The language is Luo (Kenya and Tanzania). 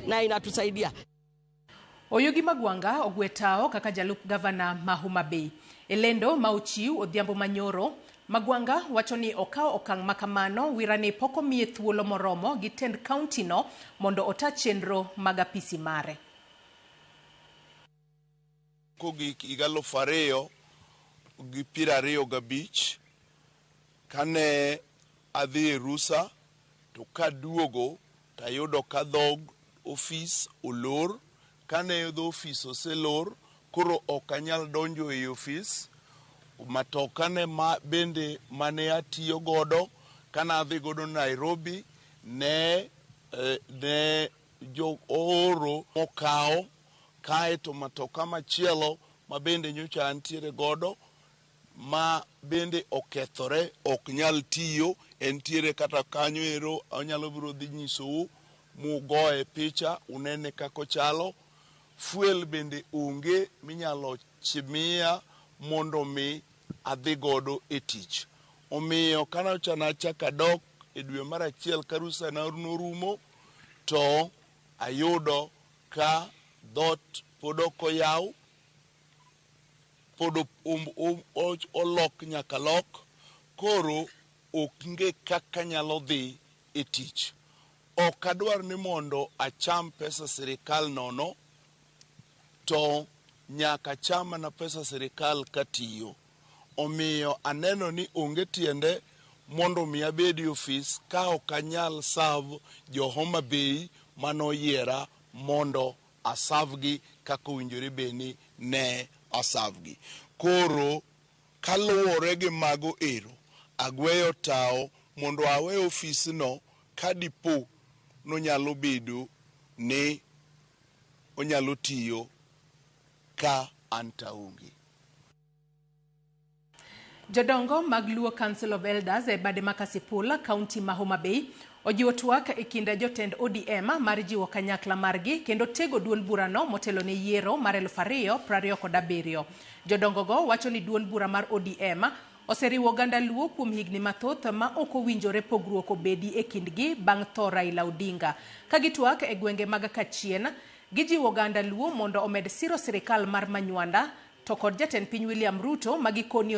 Na inatusaidia. Oyugi Magwanga ogwe tao kaka jalup gavana ma Homa Bay. E lendo ma ochiw odhiambo manyoro, Magwanga wacho ni okawo okang' makamano wirani pok omiye thuolo moromo gi tend kaunti no mondo ota chenro mag apisi mare. Kogik higa 2025 kane adhi e rusa to kaduogo tayudo ka dhog ofis olor. Kane dho ofis oselor, koro ok anyal donjo ei ofis. Matoka ne ma bende mane atiyo godo kane adhi godo Nairobi ne jo ooro mokawo kaeto matoka machielo ma bende nyocha antiere godo ma bende okethore ok nyal tiyo entiere kata kanyo ero anyalo biro dhi nyisou mugoye picha unene kaka ochalo. Fuel bende onge minyalo miya mondo mi adhi godo e tich. Omiyo kanocha nachako adok e dwe mar achiel ka rusa na norumo to ayudo ka dhot pod ok oyaw, pod olok nyaka lok, koro onge kaka nyalo dhi e tich. Ok adwar ni mondo acham pesa sirikal nono, to nyaka acham mana pesa sirikal katiyo. Omiyo aneno ni onge tiende mondo mi abed e ofis ka ok anyal serve jo Homa Bay manoyiera mondo aserve-gi kaka owinjore bed ni ne aserve-gi. Koro kaluwore gi mago ero, agweyo tawo mondo awe ofisno ka dipo nonyalo bedo ni onyalo tiyo ka an to aonge. Jodongo mag Luo Council of Elders e bade ma Kasipul, kaunti ma Homa Bay, ojiwo twak e kind jotend ODM mar jiwo kanyakla margi kendo tego duond burano motelo ne yiero mar 2027. Jodongo go wacho ni duond bura mar ODM oseriwo oganda Luo kuom higni mathoth ma ok owinjore pogruok obedi e kindgi bang' tho Raila Odinga. Ka gitwak e gwenge mag Kachien, gijiwo oganda Luo mondo omed siro sirikal mar Manywanda to kod jatend piny William Ruto ma gikoni